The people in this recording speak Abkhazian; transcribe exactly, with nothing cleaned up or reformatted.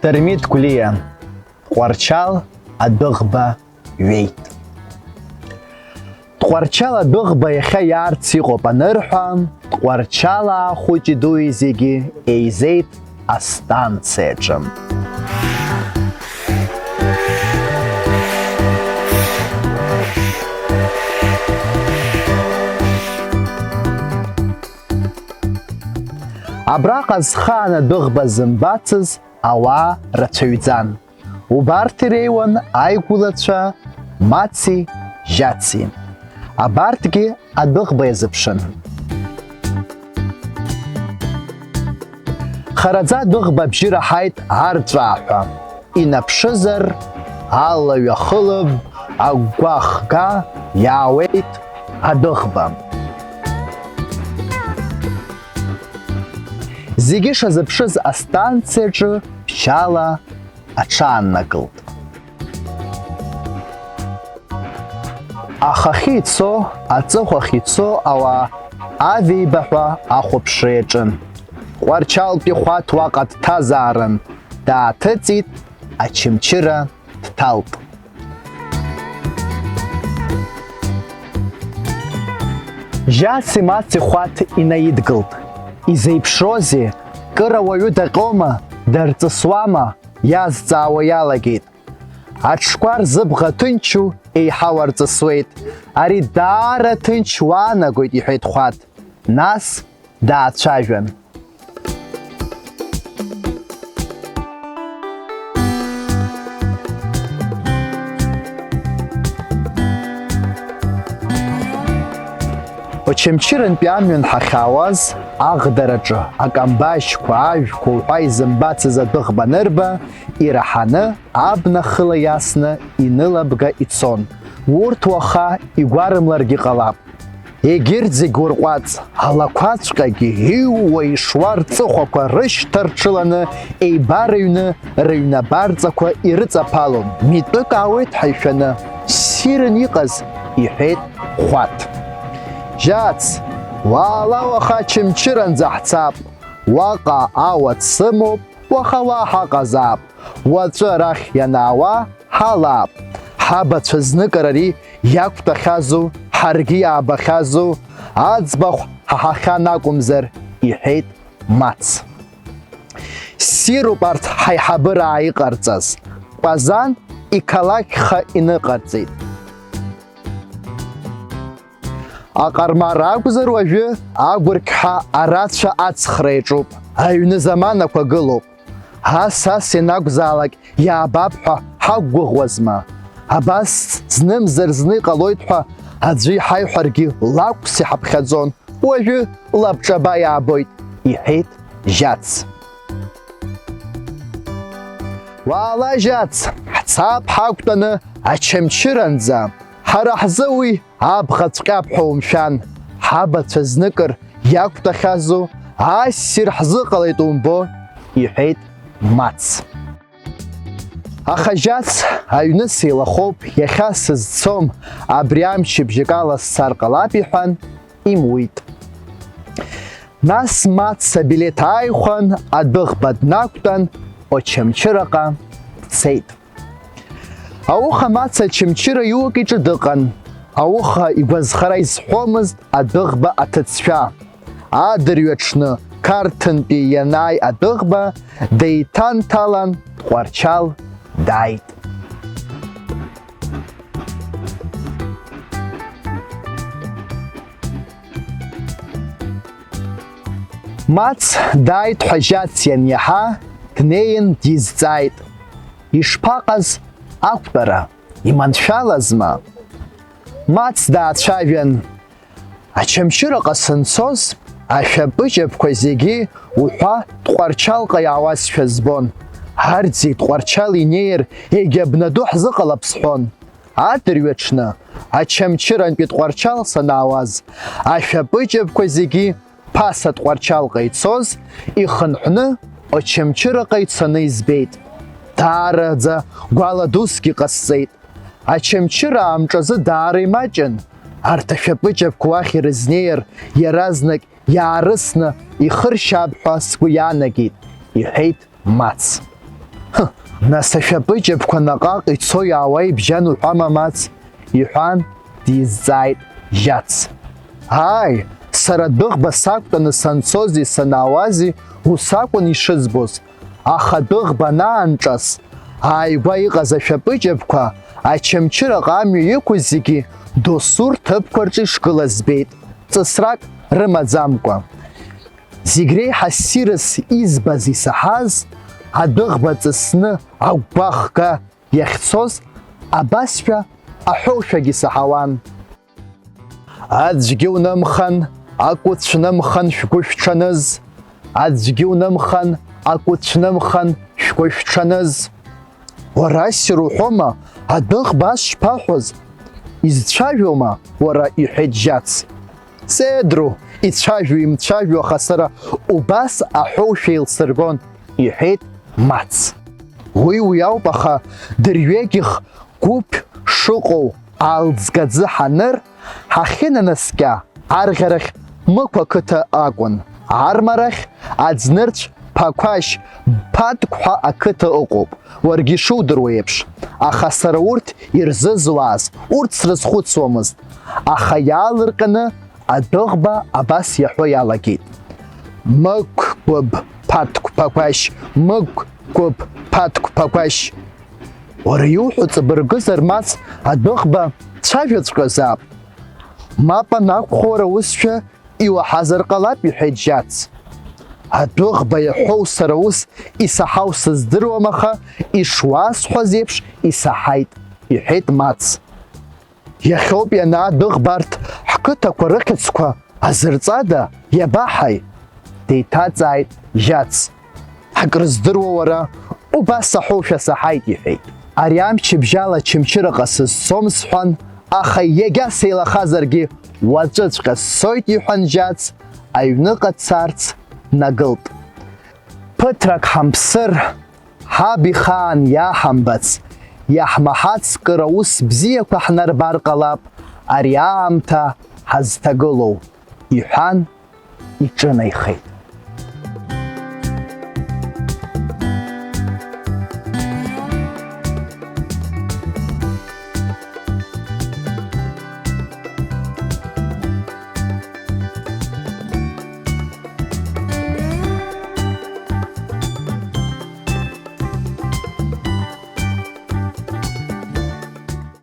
Дырмит Гәлиа, Тҟәарчал адәыӷба ҩеит. Тҟәарчал адәыӷба иахьа иаарц иҟоуп анырҳәа, Тҟәарчалаа хәыҷи дуи зегьы еизеит астанциаҿы. Абраҟа зхаан адәыӷба зымбацыз ауаа рацәаҩӡан. Убарҭ иреиуан аигәылацәа Маци Жьаци. Абарҭгьы адәыӷба иазыԥшын. Хараӡа адәыӷба абжьы раҳаит арҵәааҳәа. Инаԥшызар, алаҩа хылыб агәгәа хга иаауеит адәыӷба. Зегьы шазыԥшыз астанциаҿы ԥшьаала аҽааннакылт. Ахахьы ицо, аҵыхәахь ицо ауаа авеибаҳәа ахәаԥшра иаҿын. Тҟәарчалтәи Хәаҭ уаҟа дҭазаарын, дааҭыҵит, Очамчыра дҭалт. Жьаци Маци Хәаҭ инаидгылт. Изеиԥшроузеи, кыр ауаҩы даҟьома, дарҵысуама, иазҵаауа иалагеит. Аҽқәа рзыбӷа ҭынчу еиҳа уарҵысуеит. Ари даара ҭынч уаанагоит, иҳәеит Хәаҭ. Нас даацәажәан. Очамчырантәи амҩан ҳахьаауаз, аӷдараҿы акамбашьқәа, ажәқәа уҳәа изымбацыз адәыӷба анырба, ираҳаны, абна хыла иасны инылабга ицон. Урҭ уаха игәарымларгьы ҟалап. Егьырҭ зегь урҟәаҵ, алақәаҵәҟьагьы иууа ишуа рҵыхәақәа рышьҭа рҽыланы еибарыҩны рыҩны абарҵақәа ирыҵаԥалон, митәык аауеит ҳәа ишәаны. Ссирын иҟаз, иҳәеит Хәаҭ. Жьац, уаала уаха Очамчыранӡа ҳцап, уаҟа ауа дсымоуп, уаха уа ҳаҟазаап, уаҵәы арахь ианаауа ҳалаап. Ҳабацәа зныкыр ари иақәтәахьазу, ҳаргьы иаабахьазу, аӡбахә ҳаҳахьан акәымзар, иҳәеит Мац. Ссируп арҭ ҳаиҳабыраа иҟарҵаз, Ҟәазан иқалақьха иныҟарҵеит. Аҟармар акәзар, уажәы агәырқьҳәа арацәа ацхра иаҿуп, аҩны заманақәа гылоуп. Ас, ас ианакәзаалак иаабап ҳәа ҳақәгәыӷуазма? Абас знымзар зны иҟалоит ҳәа аӡәы иҳаиҳәаргьы лакәс иҳаԥхьаӡон, уажәы лабҿаба иаабоит, иҳәеит Жьац. Уаала, Жьац, ҳцап ҳақәтәаны Очамчыранӡа, ҳара ҳзы уи абӷаҵәҟьап ҳәа умшәан, ҳабацәа зныкыр иақәтәахьазу, ассир ҳзыҟалеит умбо, иҳәеит Мац. Аха Жьац аҩны сеилахоуп, иахьа сызцом, абри амчыбжьык ала сцар ҟалап, иҳәан, имуит. Нас Мац абилеҭ ааихәан, адәыӷба днақәтәан, Очамчыраҟа дцеит. Ауха Мац Очамчыра иуак иҿы дыҟан. Ауха игәазхара изҳәомызт адәыӷба аҭыӡшәа. Адырҩаҽны Қарҭынтәи ианааи адәыӷба, деиҭанҭалан Тҟәарчал дааит. Мац дааит ҳәа Жьац ианиаҳа, днеин дизҵааит: "Ишԥаҟаз ақәтәара, иманшәалазма?" Мац даацәажәан: "Очамчыраҟа санцоз, ашәаԥыџьаԥқәа зегьы уҳәа Тҟәарчалҟа иаауазшәа збон. Арҭ зегь Тҟәарчал инеир, егьа бнаду ҳзыҟалап сҳәон. Адырҩаҽны, Очамчырантәи Тҟәарчал санаауаз, ашәаԥыџьаԥқәа зегьы ԥаса Тҟәарчалҟа ицоз, ихынҳәны Очамчыраҟа ицаны избеит. Даараӡа гәала дусгьы ҟасҵеит. Очамчыра амҿазы даара имаҷын. Арҭ ашәаԥыџьаԥқәа уахь ирызнеир, иаразнак иаарысны ихыршьаап ҳәа сгәы иаанагеит", иҳәеит Мац. Нас ашәапыџьаԥқәа наҟ-ааҟ ицо-иаауа ибжьан уҳәама, Мац? Иҳәан, дизҵааит Жьац. Ааи, сара адәыӷба сақәтәаны санцози санаауази ус акәын ишызбоз, аха адәыӷба анаанҿас, ааигәа иҟаз ашәапыџьаԥқәа, Очамчыраҟа амҩа иқәыз зегьы досу рҭыԥқәа рҿы ишгылаз збеит, ҵысрак рымаӡамкәа. Зегь реиҳа ссирыс избаз, исаҳаз, адәыӷба ҵысны агәгәахга иахьцоз абасшәа аҳәоушәагьы саҳауан. Аӡәгьы унымхан, акәыцә нымхан шәгәы шәҽаныз, аӡәгьы унымхан, акәыцә нымхан шәгәы шәҽаныз. Уара ссир уҳәома, адәыӷба ас шԥаҳәоз? Изцәажәома уара? Иҳәеит Жьац. Седру, ицәажәо-имцәажәо, аха сара убас аҳәоушәа еилсыргон, иҳәеит Мац. Уи уи ауп, аха дырҩегьых гәыԥ шыҟоу аалӡгаӡы ҳаныр, ҳахьынанаскьа, арӷьарахь Мықә ақыҭа акәын, армарахь Аӡнырцә Ԥақәашь Ԥаҭқәҳәа ақыҭа ыҟоуп, уаргьы ишудыруа еиԥш, аха сара урҭ ирзызуаз, урҭ срызхәыцуамызт, аха иаалырҟьаны адәыӷба абас иаҳәо иалагеит: Мықә Гәыԥ Ԥаҭқә Ԥақәашь, Мықә Гәыԥ Ԥаҭқә Ԥақәашь. Уара иуҳәо ҵабыргызар, Мац, адәыӷба цәажәаҵәҟьазаап. Мап анакәха, уара усшәа иуаҳазар ҟалап, иҳәеит Жьац. Адәыӷба иаҳәоу сара ус исаҳау сыздыруам, аха ишуасҳәаз еиԥш исаҳаит, иҳәеит Мац. Иахьоуп ианаа адәыӷба арҭ ҳқыҭақәа рыхьӡқәа азырҵада, иабаҳаи? Деиҭаҵааит Жьац. Акрыздыруа уара, убас аҳәоушәа саҳаит, иҳәеит. Ари амчыбжьала Очамчыраҟа сызцом сҳәан, аха иагьа сеилахазаргьы уаҵәыҵәҟьа сцоит, иҳәан Жьац, аҩныҟа дцарц днагылт. Ԥыҭрак ҳамԥсыр, ҳаб ихаан иааҳамбац, иаҳмаҳац кыр аус бзиақәа ҳнарбар ҟалап ари аамҭа ҳазҭагылоу, иҳәан, иҿынеихеит.